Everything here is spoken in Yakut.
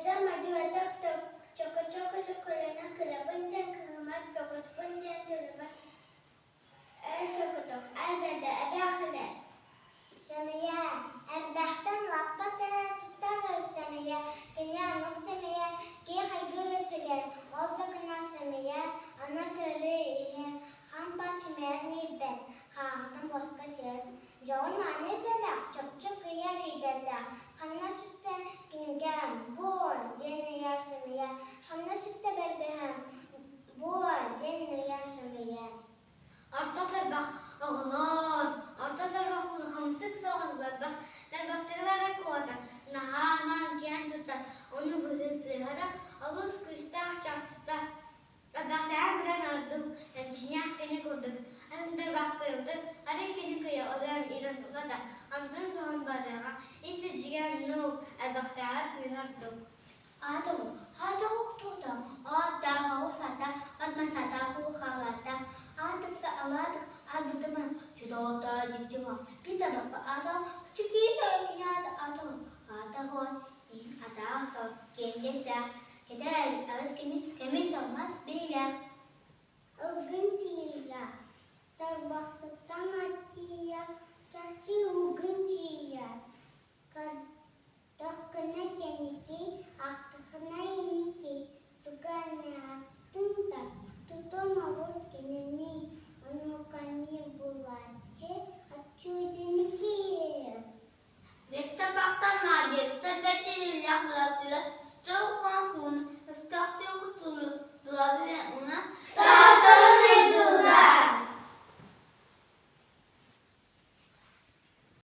Мадьыта мадьыата чөкө-чөкө чөкөлөнө кырабын диэн кыһыммат, көҕүспүн диэн төлөбөт Эр сокотох, эр бэрдэ эбээххинэ Сэмэйэ, эрбэхтэн лаппа тэйэ туттар сэмэйэ, кини анал сэмэйэ, киһи хайгыыр үчүгэй, ол да гынан сэмэйэ, аны көрүү иһин хам-ба симээн иирбэт, хааҕытын босхо сиэр. Дьоҕун мааны идэлээх, чопчу кыйар идэлээх, ханна сүттэ кинигэм, буо диэн ыйар сэмэйэ, ханна сүттэ бэргэһэм, буо диэн ыйар сэмэйэ. Орто тарбах оҕолоор, орто тарбах улахамсык соҕус барбах, тарбахтары бара куотар, наһаа анаан киэн туттар, ону быһыы сыыһа да олус күүстээх чахчыта. Тарбахтара быдан ордук, эмчиннээх кини курдук, атын тарбах кыайбытын, арай кини кыйа олорон ирэн улата, онтон соһон барыаҕа, ис илдьигэр нуу, тарбахтааҕар күүһэ ордук. Ылгын тиийэ, тарбахтыттан аттыйа, чахчы